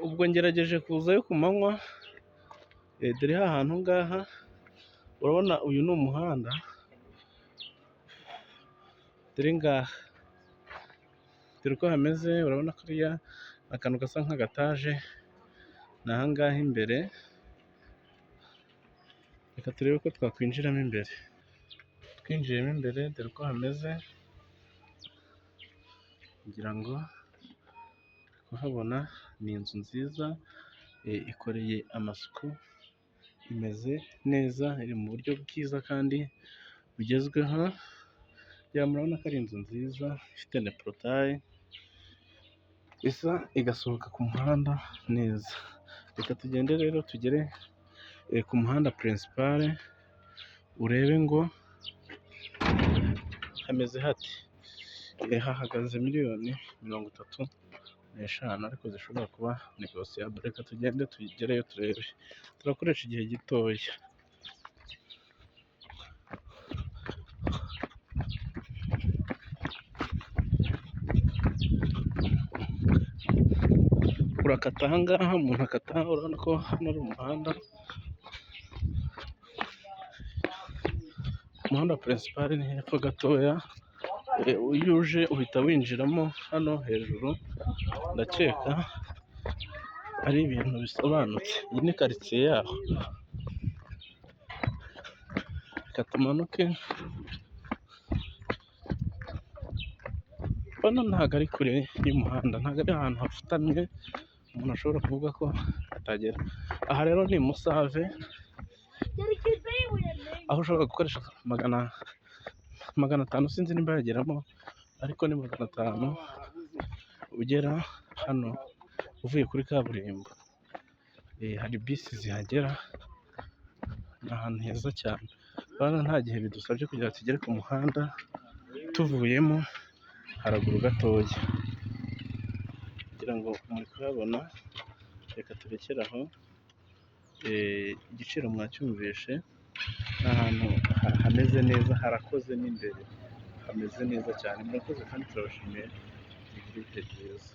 Ubwo ngerageje kuzayo ku manywa, dore hantu ngaha, urabona uyu ni umuhanda, dore ngaha, dore uko hameze, urabona kariya akantu gasa nk'agataje, ni aha ngaha imbere, reka turebe ko twakwinjiramo imbere. Twinjiyemo imbere dore uko hameze, ngira ngo kuhabona ni inzu nziza, ikoreye amasuku, imeze neza, iri mu buryo bwiza kandi bugezweho, murabona ko ari inzu nziza ifite na porotaye, isa igasohoka ku muhanda neza. Reka tugende rero tugere ku muhanda pirinsipale, urebe ngo hameze hate. Hahagaze miliyoni 35 ariko zishobora kuba negosiyabule. Reka tugende tugereyo turebe, turakoresha igihe gitoya. Urakata aha ngaha, umuntu akata, urabona ko hano ari umuhanda, umuhanda pirinsipale ni hepfo gatoya, iyo uje uhita winjiramo hano hejuru, ndakeka ari ibintu bisobanutse. Iyi ni karitsiye yaho. Reka tumanuke, hano ntabwo ari kure y'umuhanda, ntabwo ari ahantu hafutamye umuntu ashobora kuvuga ko atagera. Aha rero ni i Musave, aho ushobora gukoresha 500, sinzi nimba yageramo, ariko ni 500 ugera hano uvuye kuri kaburimbo. Hari bisi zihagera, ni ahantu heza cyane. Urabona nta gihe bidusabye kugira ngo tugere ku muhanda, tuvuyemo haraguru gatoya. Ngira ngo muri kuhabona, reka turekere aho, igiciro mwacyumvishe, ni ahantu hameze neza, harakoze mo imbere, hameze neza cyane. Murakoze kandi turabashimiye, mugire ibihe byiza.